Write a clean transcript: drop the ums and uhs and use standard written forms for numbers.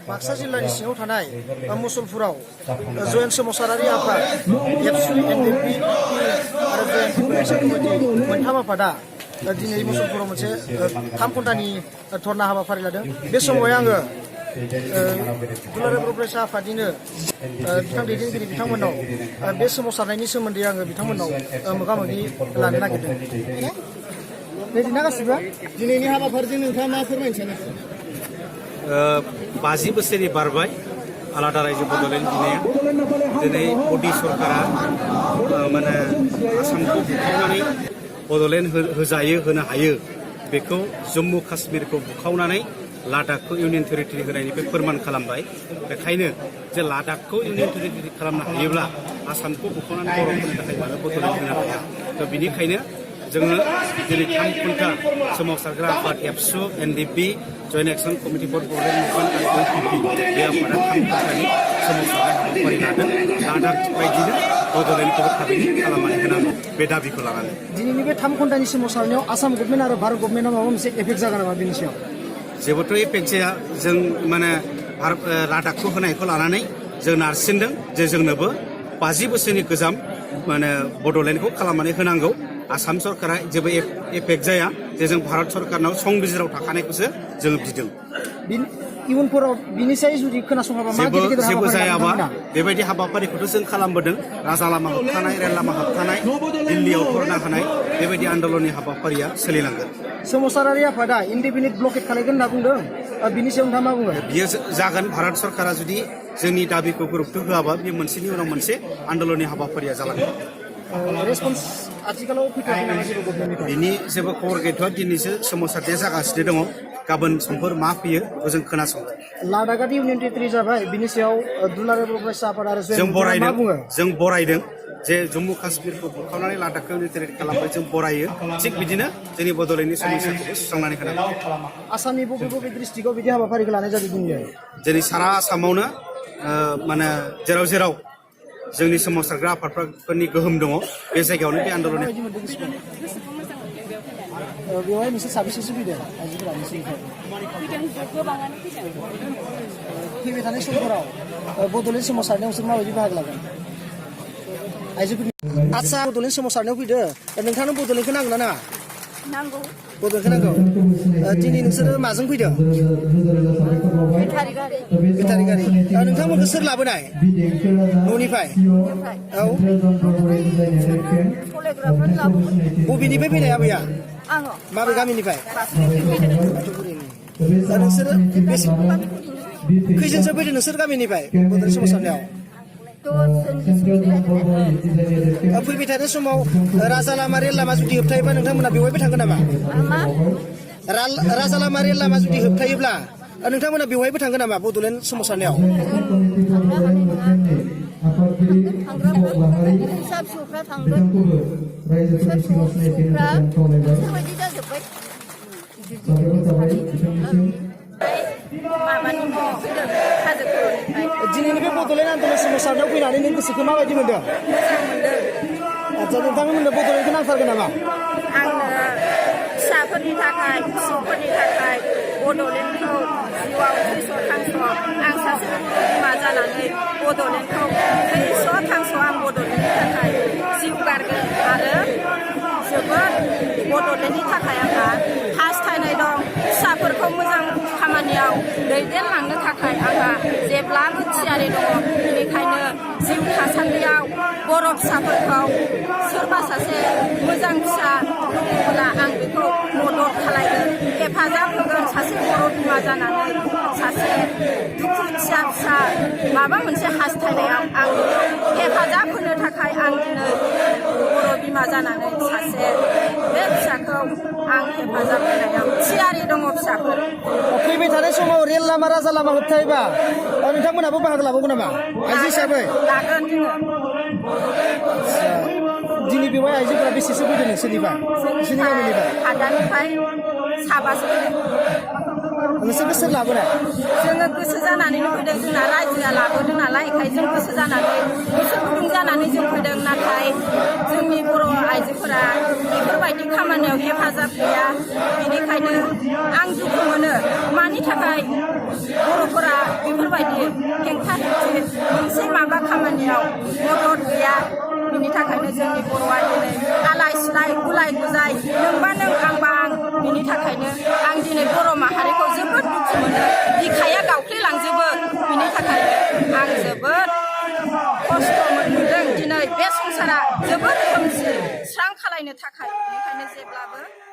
बाक्सा जिल्लानि सिङाव थानाय मुसलपुराव जयेन्ट सोमावसारारि आफाद एबसु एनडिपि आरो जयेन्ट प्रिपेरेसन कमिटि मोनथाम आफादा दिनै मुसलपुराव मोनसे 3 घन्टानि धरना हाबाफारि लादों। बे समावहाय आङो दुलाराय बर' फरायसा आफादनिनो बिथां दैदेनगिरि बिथांमोननाव बे सोमावसारनायनि सोमोन्दै आङो बिथांमोननाव मोगा-मोगि लानो नागिरदों। नैदिना गासिबो दिनैनि हाबाफारिजों नोंथाङा मा फोरमायनो सानो? 50 बोसोरनि बारबाय आलादा रायजो बड'लेण्ड गिनाया दिनै मोदी सरकारा माने आसामखौ बुखावनानै बड'लेण्ड होजायो होनो हायो बेखौ जम्मु काश्मीरखौ बुखावनानै लादाखखौ इउनियन टेरिटरि होनायनिफ्राय फोरमान खालामबाय। बेखायनो जे लादाखखौ इउनियन टेरिटरि खालामनो हायोब्ला आसामखौ बुखावनानै बर'फोरनि थाखाय मानो बड'लेण्ड होनो हाया? थ' बिनिखायनो जोङो दिनै 3 घन्टा सोमावसारग्रा आफाद ABSU NDP joint action committee for Bodoland movement आरो इउपिपि बे आफादा 3 घन्टानि सोमावसारनाय हाबाफारि लादों। लादाख बायदिनो बड'लेण्डखौबो थाबैनो खालामनानै होनांगौ बे दाबिखौ लानानै। दिनैनि बे 3 घन्टानि सोमावसारनायाव आसाम गभर्नमेन्ट आरो भारत गभर्नमेन्टआ माबा मोनसे एफेक्ट जागोन नामा बेनि सायाव? जेबोथ' एफेक्ट जाया। जों माने लादाखखौ होनायखौ लानानै जों नारसिनदों जे जोंनोबो 50 बोसोरनि गोजाम माने बड'लेण्डखौ खालामनानै होनांगौ। आसाम सरकारा जेबो एफेक्ट जाया जे जों भारत सरकारनाव संबिजिराव थाखानायखौसो जों बिदों। इयुनफोराव बिनिसाय जुदि खोनासङाबा मा गेदेर जेबो जायाबा बेबायदि हाबाफारिखौथ' जों खालामबोदों। राजा लामा होबथानाय, रेल लामा होबथानाय, दिल्लीयाव धरना होनाय बेबायदि आन्दलननि हाबाफारिया सोलिलांगोन। सोमावसारारि आफादा इन्डिपेन्डेन्ट ब्लकेट खालामगोन होनना बुंदों। बिनि सायाव नोंथाङा मा बुङो? बियो जागोन। भारत सरकारा जुदि जोंनि दाबिखौ गुरुत्त होआबा बे मोनसेनि उनाव मोनसे आन्दलननि हाबाफारिया जालांगोन। रेसपन्स आथिखालाव फैथ'वाखै नामा जेबो गभर्नमेन्टनिफ्राय? बिनि जेबो खबर गैथ'वा। दिनैसो सोमावसारनाया जागासिनो दङ। गाबोन समफोर मा फैयो बेखौ जों खोनासंगोन। लादाखआ इउनियन टेरिटरि जाबाय। बिनि सायाव दुलाराय बर' फरायसा आफाद आरो जों बरायदों जे जम्मु काश्मीरखौ बुखावनानै लादाखखौ इउनियन टेरिटरि खालामबाय। जों बरायो। थिग बिदिनो जोंनि बड'लेण्डनि समस्याखौबो सुस्रांनानै होनांगौ। आसामनि बबे बबे डिस्ट्रिक्टआव बिदि हाबाफारिखौ लानाय जादों दिनै? जेरै सारा आसामावनो माने जेराव जेराव जोंनि सोमावसारग्रा आफादफोरनि गोहोम दङ बे जायगायावनो बे आन्दलननि बेवहाय नोंसोर साबेसेसो फैदों आइजोफोरा नोंसोरनिफ्राय? गोबाङानो फैदों। फैबाय थानाय समफोराव बड'लेण्ड सोमावसारनायाव नोंसोर माबायदि बाहागो लागोन? आइजोफोरनि आदसा बड'लेण्ड सोमावसारनायाव फैदों। नोंथांनो बड'लेण्डखौ नांगौ ना नाङा? नांगौ। बड'लेण्डखौ नांगौ। दिनै नोंसोरो माजों फैदों? बेटारि गारि। बेटारि गारि। नोंथांमोनखौ सोर लाबोनाय? न'निफ्राय? औ। सलायग्राफोर लाबोदों। बबेनिफ्राय फैनाय आबैया? आङो। माबे गामिनिफ्राय? बाथौफुरिनि। नोंसोरो खैजोनसो फैदों नोंसोर गामिनिफ्राय बड'लेण्ड सोमावसारनायाव? फैबाय थानाय समाव राजा लामा रेल लामा जुदि होबथायोबा नोंथांमोना बेवहायबो थांगोन नामा? राजा लामा रेल लामा जुदि होबथायोब्ला नोंथांमोना बेवहायबो थांगोन नामा बड'लेण्ड सोमावसारनायाव? फिसा फिसौफ्रा थांगोन। फिसा फिसौफ्रा गोसोबायदि जाजोब्बाय। दिनैनि बे बड'लेण्ड आन्दलन सोमावसारनायाव फैनानै नों गोसोखौ माबायदि मोनदों? मोजां मोनदों। आदसा नोंथांमोननो बड'लेण्डखौ नांथारगोन नामा? आंनो फिसाफोरनि थाखाय, फिसौफोरनि थाखाय बड'लेण्डखौ जिउआव थैस' थांस' आं सासे बिमा जानानै बड'लेण्डखौ थैस' थांस' आं बड'लेण्डनि थाखाय जिउ गारगोन आरो जोबोद बड'लेण्डनि थाखाय आंहा हास्थायनाय दं। फिसाफोरखौ मोजां खामानियाव दैदेनलांनो थाखाय आंहा जेब्लाबो थियारि दङ। बेनिखायनो जिउ थासान्दियाव बर' फिसाफोरखौ सोरबा सासे मोजां फिसा दङब्ला आं बेखौ मदद खालामगोन, हेफाजाब होगोन। सासे बर' बिमा जानानै सासे दुखुथिया फिसा माबा मोनसे हास्थायनायाव आं हेफाजाब होनो थाखाय आं दिनै बर' बिमा जानानै सासे बे फिसाखौ आं हेफाजाब होनायाव थियारि दङ। फिसाफोर फैबाय थानाय समाव रेल लामा राजा लामा होबथायोबा नोंथांमोनाबो बाहागो लाबावगोन नामा आइजो हिसाबै? लागोन जोङो। दिनै बेवहाय आइजोफोरा बेसेसो फैदों नोंसोरनिफ्राय? नोंसोरनि गामिनिफ्राय? हादानिफ्राय 7 फैदों। नोंसोरखौ सोर लाबोनाय? जोङो गोसो जानानैनो फैदों। जोंना रायजोआ लाबोदों नालाय ओंखायनो जों गोसो जानानै गोसो गुदुं जानानै जों फैदों। नाथाय जोंनि बर' आइजोफोरा बेफोरबायदि खामानियाव हेफाजाब गैया। बेनिखायनो आं दुखु मोनो। मानि थाखाय बर'फोरा बेफोर जोंनियाव मदद गैया बिनि थाखायनो जोंनि बर'आ दिनै आलाय सिलाय गुलाय गुजाय नोंबा नों आंबा आं बिनि थाखायनो आं दिनै बर' माहारिखौ जोबोद दुखु मोनो बिखाया गावख्लिलांजोबो बिनि थाखायनो आं जोबोद खस्थ' मोनदों दिनै बे संसारा जोबोद खोमसि स्रां खालायनो थाखाय बेनिखायनो जेब्लाबो